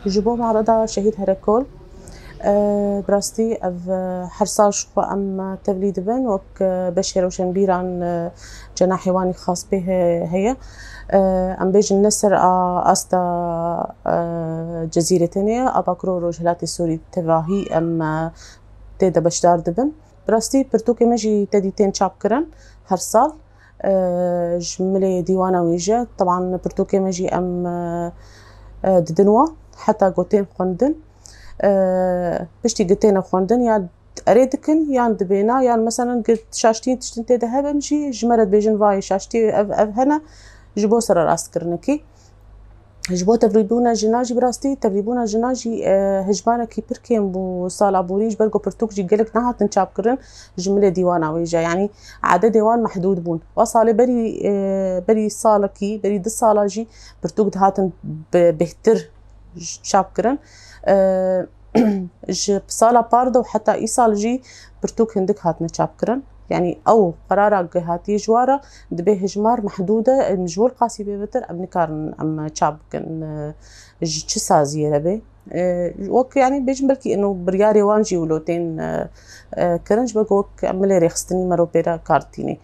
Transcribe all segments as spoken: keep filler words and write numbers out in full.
Ji bo merada Şehîd Herekol, e, bi rastî ev, e, her sal ji xwe em, e, tevlî dibin, wek, e, beşê rewşenbîran, e, cenahê wan xas pê he-, heye. E, em bêjin ne ser a asta, e, Cezîrê tenê ye, a Bakur û Rojhilatê Sûrî tevahî em, e, tê de beşdar dibin. Bi rastî pirtûkê me jî tedî tên çapkirin her sal. E, ji milê dîwana wêje, teban pirtûkê me jî em, e, e, didin wa, heta ku tên xwendin. E, piştî ku têne xwendin, ya erê dikin, yan dibêna, yan meselen ku şaştiyên tiştin tê de hebin jî, ji me re dibêjin, vayê şaştiyê ev, ev hene, ji bo sererastkirinekî. Ji bo tevlîbûna jina jî, bi rastî tevlîbûna jina jî, e, hejmarekî pir kêm bû sala borî, ji ber ku pirtûk jî gelek nehatin çapkirin ji milê dîwana wêje. Yanî ededê wan mehdûd bûn. Wa salê berî, e, berî salekî, berî du sala jî pirtûk dihatin bi-, bêhtir çapkirin. E, Ji sala par de û heta îsal jî pirtûk hindik hatine çapkirin. Yanî ew qerara ku hatiye ji wan re, dibê hejmar mehdûd e, em ji wir qasî bê betir, em nikarin em çap bikin, e, ji çi saziyê re bê. E, wek, yanî bêjin belkî ino biryarê wan jî wilo tên, e, e, kirin, ji ber ku wek em milê rêxistinî me re pê re kar tînê.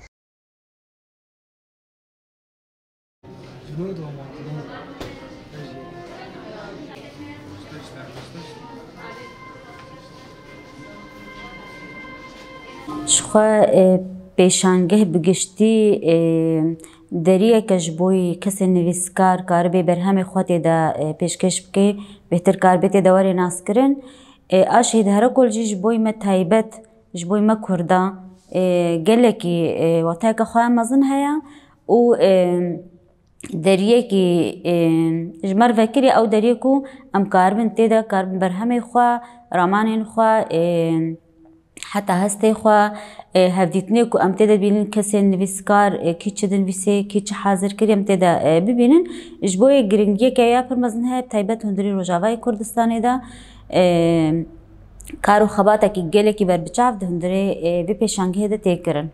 Ji xwe, e, pêşangeh bi giştî, e, deriyeke ji bo kesên nivîskar karibê berhemê xwe tê de, e, pêşkêş bike, bêhtir karibê tê de were naskirin. E, a Şehîd Herekol jî ji bo me taybet, ji bo me Kurda, e, gelekî, e, wateyeke xwe ya mezin heye û, e, deriyekî, e, ji me re vekirî ew deriyê ku em karibin tê de, karibin berhemê xwe, ramanên xwe, e, heta hestê xwe, e, hevdîtinê ku em tê de bînin kesên nivîskar, e, kî çi dinivîsê, kî çi hazir kiriye, em tê de, e, bibînin. Ji bo yê giringiyeke ya pir mezin heye, bi taybet hundirî Rojavayê Kurdistanê de, e, kar û xebatekî gelekî berbiçav di hundirê, e, vê pêşangehê de tê kirin.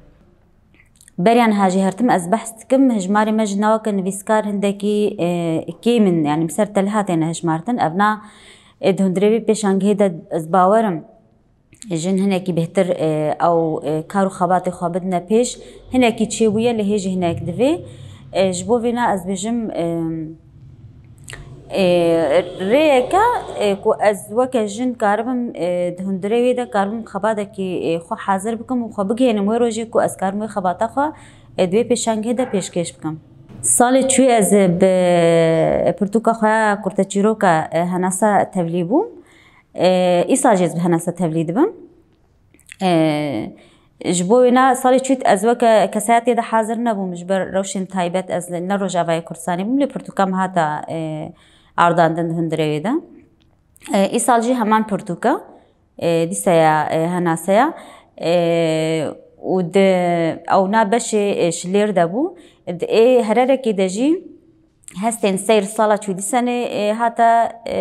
Beriya niha jî her tim ez behs dikim, hejmarê me ji nava ke nivîskar hindekî, e, kêm in, yanî bi ser teliha têne hejmartin. Evna, e, di hundirê vê pêşangehê de ez bawer im, jin hinekî bêhtir, e, ew, e, kar û xebatê xwe bidine pêş. Hinekî çêbûye, lê hê jî hinek divê. E, ji bo vêna ez bêjim, e, e, rêyeke, e, ku ez weke jin karibim, e, di hundirê wê de karibim xebatekî, e, xwe hazir bikim û xwe bigihênim wê rojê ku ez karim wê xebata xwe, e, di wê pêşangehê de pêşkêş bikim. Salê çûyê ez bi pirtûka xwe ya kurteçîroka, e, Henasa tevlî bûm. E, îsal jî ez bi Henasa tevlî dibim. E, ji bo wêna salê çûyê ez weke kesaya tê de hazir nebûm, ji ber rewşên taybet ez ne Rojavayê Kurdistanê bûm, lê pirtûka min hata, e, ardandin di hundirê wê de. E, îsal jî heman pirtûka, e, dîsa ya, e, Henasa ya, e, û di ewna beşê, e, şilêr de bû. Di ê hererekê de jî hestên seyr sala çû dîsenê, e, hata, e,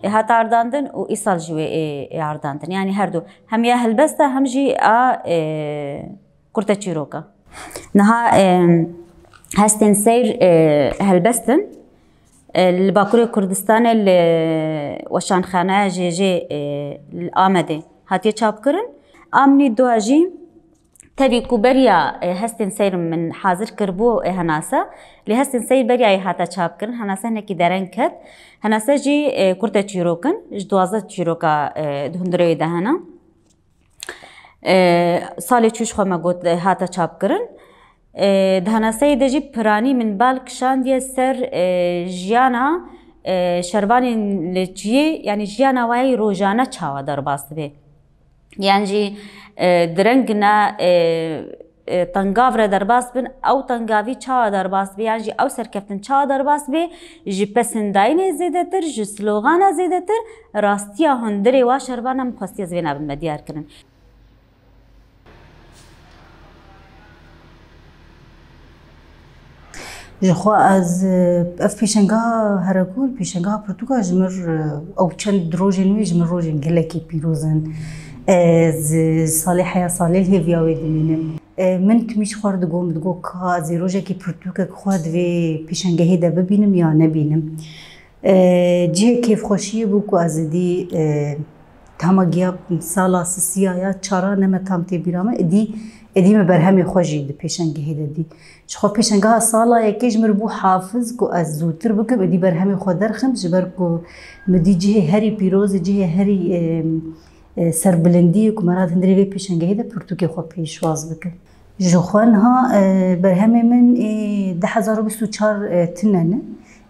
e, hata ardandin û îsal jî wê ê, ê ardandin. Yanî her du. Hem ya helbest e, hem jî a, e, kurteçîrok e. Niha, e, hestên seyr, e, helbest in. E, li Bakurê Kurdistanê li Weşanxaneya J J, e, li Amedê hatiye çapkirin. A min î dua jî tevî ku beriya, e, hestên seyr min hazir kiribû, e, Henasa. Lê hestên seyr beriya yê hate çapkirin. Henasa hinekî dereng ket. Henasa jî, e, kurteçîrok in. Ji duwazdeh çîroka, e, di hundirê wê de hene. E, salê çû ji xwe me got, e, hate çapkirin. E, di Henaseyê de jî piranî min bal kişandiye ser, e, jiyana, e, şervanên li çiyê, yanî jiyana we yê rojane çawa derbas dibe. Yan jî, e, di rengina, e, e, tengav re derbas bin, ew tengavî çawa derbas be, yan jî ew serkeftin çawa derbas be, ji pesindayînê zêdetir, ji slogana zêdetir, rastiya hundirê wa şervana min xwestiye ez vê nabin me diyar kirin. Ji xwe ez, e, ev pêşenga Herekol, pêşenga pirtûka ji mir, e, ew çend rojên wê ji mir rojên gelekî pîroz in. Ez, e, salê heya salê li hêviya wê dimînim. E, min timî ji xwe re digot, min digot ka ez ê rojekê pirtûkek xwe di vê pêşengehê de bibînim ya nebînim. E, cihê kêfxweşiyê bû ku ez êdî, e, hema giya sala sisiya ya çara neme tam tê bîra me, êdî, êdî me berhemê xwe jî di pêşengehê de dî. Ji xwe pêşengeha sala yekê ji min re bû hafiz ku ez zûtir bikim, êdî berhemê xwe derxim, ji ber ku min dî cihê herî pîroz, cihê herî, e, e, serbilindiyê ku me re hat hundirê vê pêşengehê de pirtûkê xwe pêşwaz bikim. Ji xwe niha, e, berhemê min ê du hezar û bîst û çar, e, tune ne.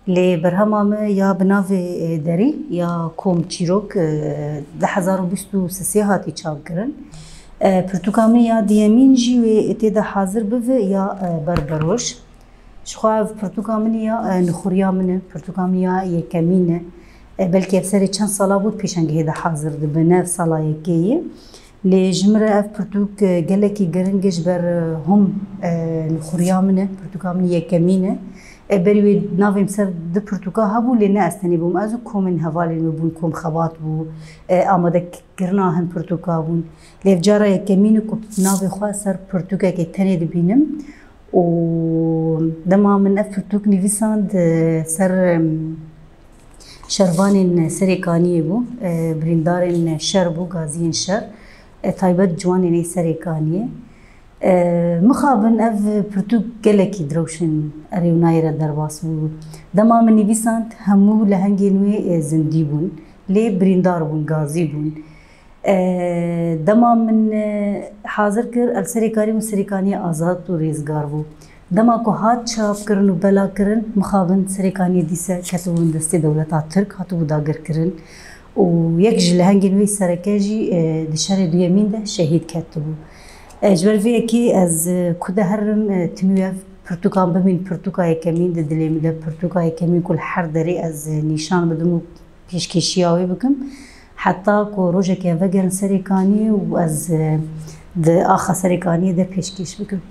Lê berhema min ya bi navê, e, Derî ya Kom Çîrok, e, du hezar û bîst û sê hatî çapkirin. E, pirtûka min ya diyemîn jî wê tê de hazir bibe ya, e, Berberoj. Ji xwe ev pirtûka min ya, e, nixuriya min e, pirtûka min ya yekemîn e. E, belkî ev serê çend sala bû pêşengehê de hazir dibe, ne ev sala yekê ye. Lê ji min re ev pirtûk, e, gelekî giring e ji ber, e, hûn, e, nixuriya min e, pirtûka min yekemîn e. E, berî wê navê min ser du pirtûka hebû, lê ne ez tenê bûm. Ez û komên hevalên min bûn, kom xebat bû, e, amadekirina hin pirtûka bûn. Lê ev cara yekemîn e ku navê xwe ser pirtûkekê tenê dibînim. Û dema min ev pirtûk nivîsand, e, ser, em, şervanên Serê Kaniyê bû, e, birîndarên şer bû, gaziyên şer, e, taybet ciwanên ê Serê Kaniyê. E, mixabin ev pirtûk gelekî direwşên rêwnayê re derbas bû. Dema min nivîsand, hemû lehengên wê, e, zindî bûn, lê birîndar bûn, gazî bûn. E, dema min, e, hazir kir, ev Serê Kaniyê bû, Serê Kaniyê azad û rêzgar bû. Dema ku hat çapkirin û belakirin, mixabin Serê Kaniyê dîse ketibûn destê dewleta Tirk, hatibû dagirkirin û yek ji lehengên wê sereke jî, e, di şerê duyemîn de şehîd ketibû. E, ji ber vê yekê ez, e, ku de herim, e, timî ev pirtûkan bimîn, pirtûka yekemîn di dilê min de, pirtûka yekemîn ku li her derê ez, e, nîşan bidim û pêşkêşiya wê bikim. Heta ku rojekê vegerin Serê Kaniyê û ez, e, di axa Serê Kaniyê de pêşkêş bikim.